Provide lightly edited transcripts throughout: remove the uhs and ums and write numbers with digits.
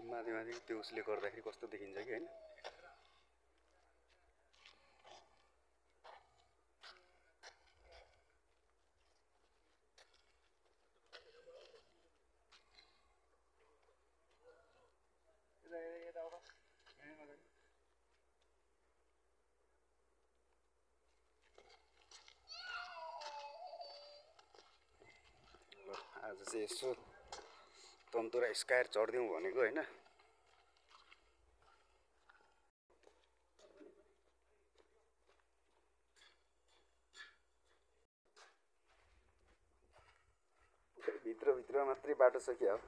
माथि माथि त्यो उसले गर्दाखेरि कस्तो देखिन्छ कि हैन। आज चाहिँ यसो तन्तुरा स्कायर चढ्दिउँ भनेको हैन। भित्र मात्रै बाटो छ क्या हो।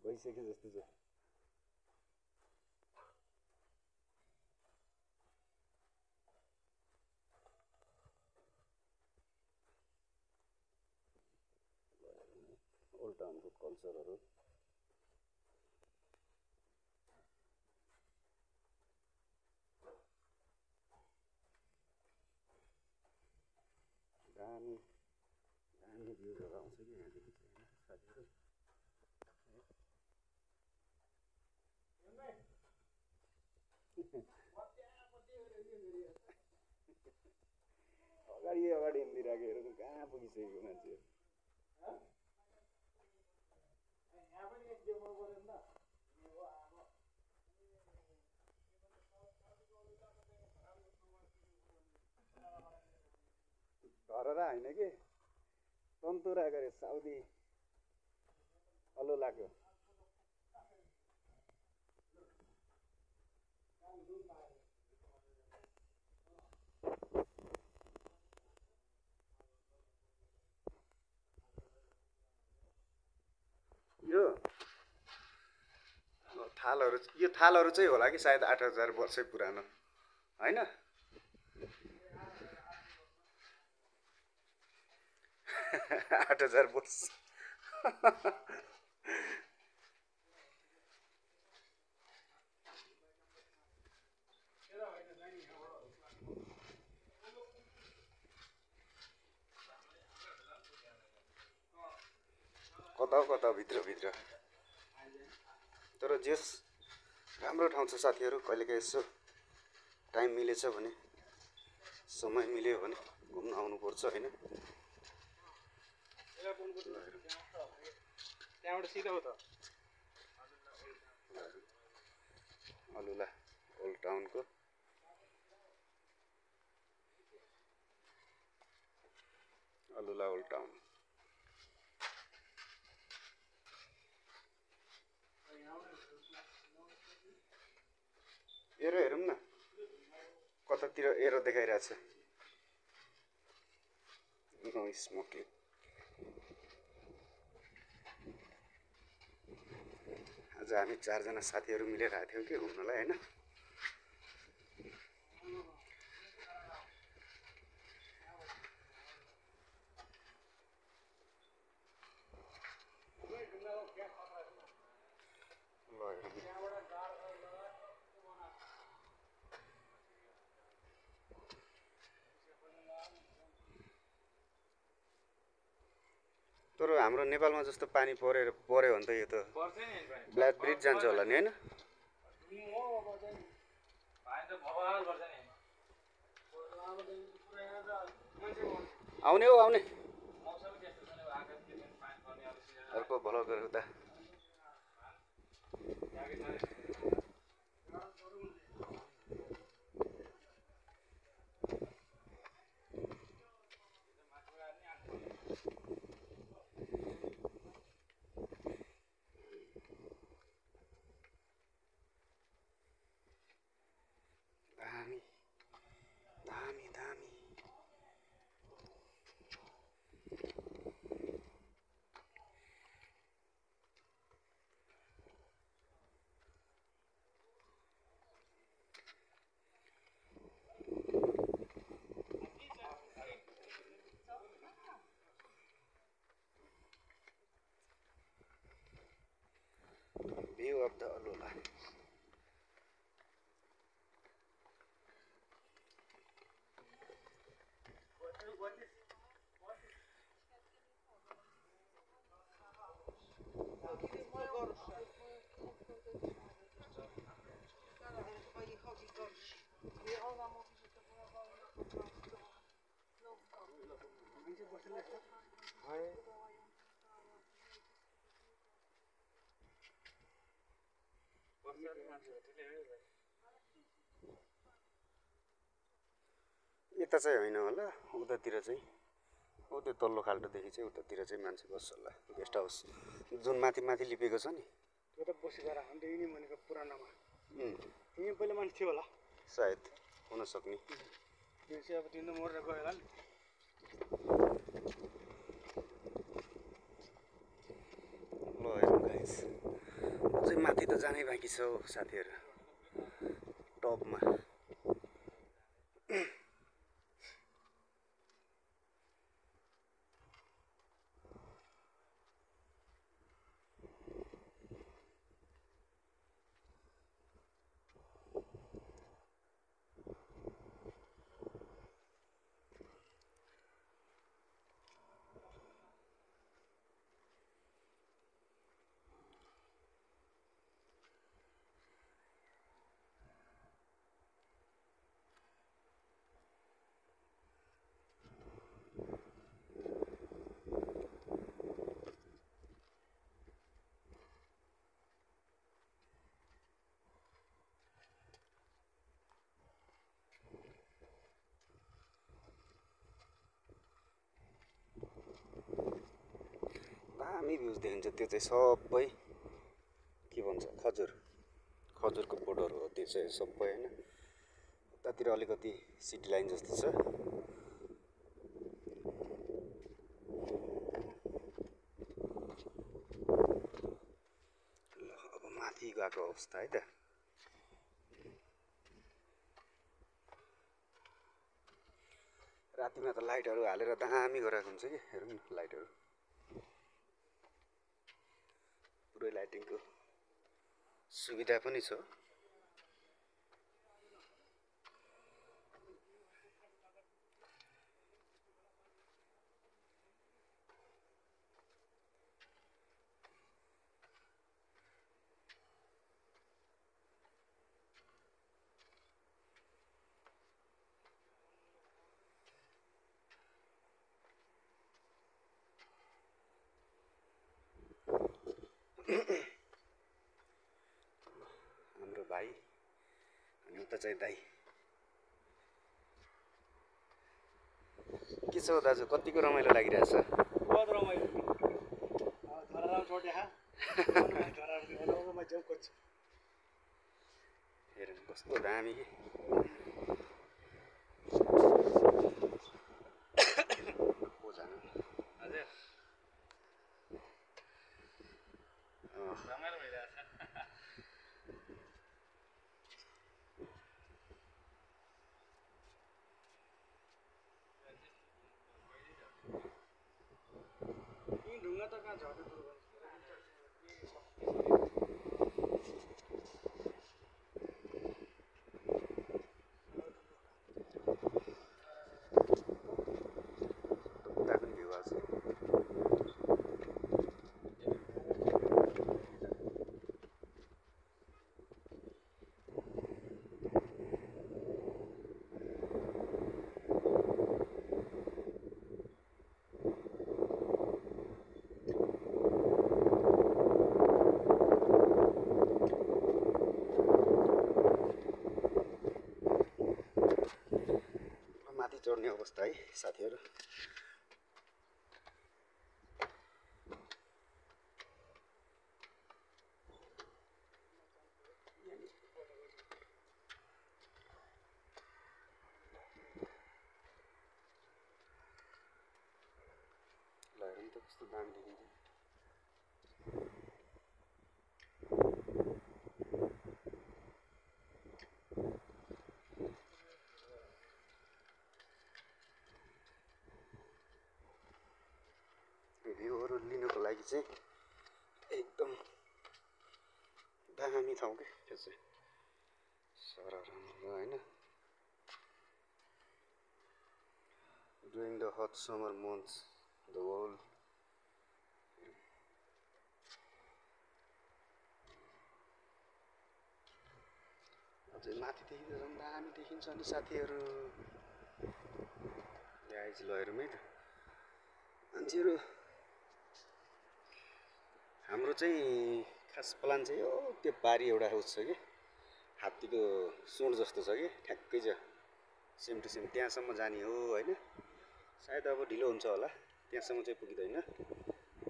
गइसक्यो जस्तो छ। ओल्ड टाउनको कल्चरहरू दामी दामी भ्यूहरू आउँछ कि यहाँदेखि चाहिँ हैन साथीहरु। अगाडि हिँडिराखेर कहाँ पुगिसकेको मान्छे। धरहरा हैन कि तन्तुरा गरे साउदी अलोलाको। यो थालहरू चाहिँ होला कि सायद 8000 वर्षै पुरानो हैन। 8000 वर्ष। कता भित्र तर जेस राम्रो ठाउँ छ साथीहरु। कहिलेकाहीँ यसो टाइम मिलेछ भने समय मिल्यो भने घुम्न आउनुपर्छ हैन। त्यहाँबाट सिधा हो त अलुला ओल्ड टाउनको अलुला ओल्ड टाउन। एरो हेरौँ न कतातिर एरो देखाइरहेछ। No smoking. आज हामी 4 जना साथीहरु मिलेर आएको थियौं के घुम्नलाई हैन। तर हाम्रो नेपालमा जस्तो पानी पर्यो भने त यो त ब्ल्याक ब्रिज जान्छ होला नि हैन। आउने हो आउने अर्को भ्लगर उता दामी view of the Alula. यता चाहिँ होइन होला, उतातिर चाहिँ हो त्यो तल्लो खाल्टोदेखि चाहिँ उतातिर चाहिँ मान्छे बस्छ होला, गेस्ट हाउस जुन माथि माथि लिपेको छ नि त्यो त बसिगरा अन्त यिनी भनेको पुरानोमा यिनी पहिला मान्छे थियो होला सायद हुन सक्ने। यो चाहिँ अब तिम्रो मरेर गयो होला नि। ल हेरौँ गाइस, अझै माथि त जानै बाँकी छ हौ साथीहरू, टपमा। दामी भ्युज देखिन्छ, त्यो चाहिँ सबै के भन्छ खजुरको बोर्डर हो त्यो चाहिँ सबै होइन। उतातिर अलिकति सिटी लाइन जस्तो छ। ल अब माथि गएको अवस्था है त। रातिमा त लाइटहरू हालेर दामी गराएको हुन्छ कि, हेरौँ न लाइटहरू पुरै लाइटिङको सुविधा पनि छ। हाम्रो भाइ अनि उता चाहिँ दाइ। के छ हौ दाजु, कतिको रमाइलो लागिरहेछ? बहुत रमाइलो। धराराम छोटे हा धराराम जाउँ कोच। हेर कस्तो दामी के। को जानु हजुर रमाइलो भइरहेछ। ढुङ्गा त कहाँ झर्दै उता पनि भ्यू आउँछ। माथि चढ्ने अवस्था है साथीहरू। ल हेरौँ त कस्तो दामी देखिन्छ। भ्यूहरू लिनुको लागि चाहिँ एकदम दामी ठाउँ के त्यो चाहिँ, सररमा होइन। During the hot summer months, the whole अझै माथिदेखि झन् दामी देखिन्छ नि साथीहरू। गाइज ल हेरौँ है त मान्छेहरू। हाम्रो चाहिँ खास प्लान चाहिँ हो त्यो बारी एउटा उस छ कि हात्तीको सुँड जस्तो छ कि ठ्याक्कै छ सेम टु सेम त्यहाँसम्म जाने हो होइन। सायद अब ढिलो हुन्छ होला त्यहाँसम्म चाहिँ पुग्दैन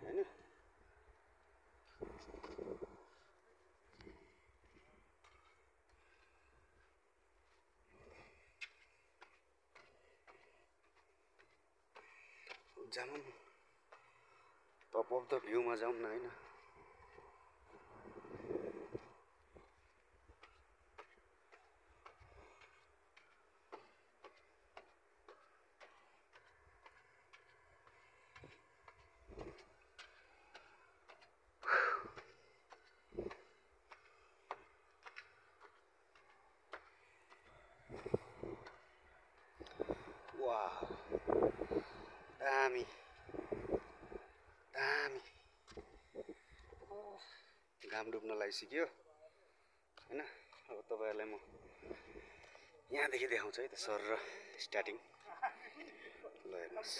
होइन। जाऊँ टप अफ द भ्यूमा जाऊँ न होइन। वाह दामी दामी घाम डुब्न लागिसक्यो होइन। अब तपाईँहरूलाई म यहाँदेखि देखाउँछु है त सर र स्टार्टिङ। ल हेर्नुहोस्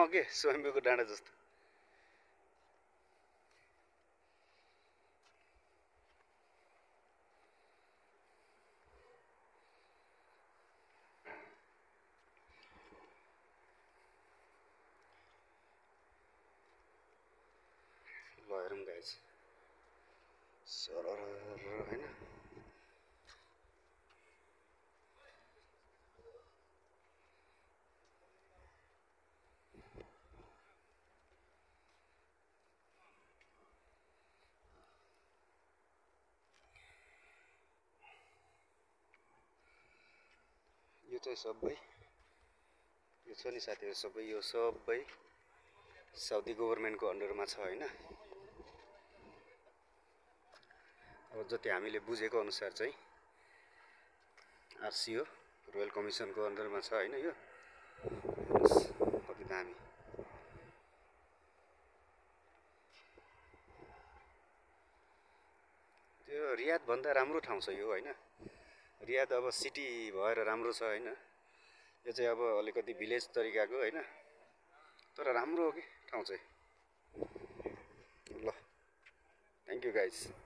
के स्वयम्भूको डाँडा जस्तो। ल हेरौँ गाइज सरर होइन। यो चाहिँ सबै यो छ नि साथीहरू सबै यो सबै साउदी गभर्मेन्टको अन्डरमा छ होइन। अब जति हामीले बुझेको अनुसार चाहिँ आरसिओ रोयल कमिसनको अन्डरमा छ होइन। यो हेर्नुहोस् कति दामी। त्यो रियादभन्दा राम्रो ठाउँ छ यो होइन। रियाद अब सिटी भएर राम्रो छ होइन। यो चाहिँ अब अलिकति भिलेज तरिकाको होइन तर राम्रो हो कि ठाउँ चाहिँ। ल थ्याङ्क यू गाइज।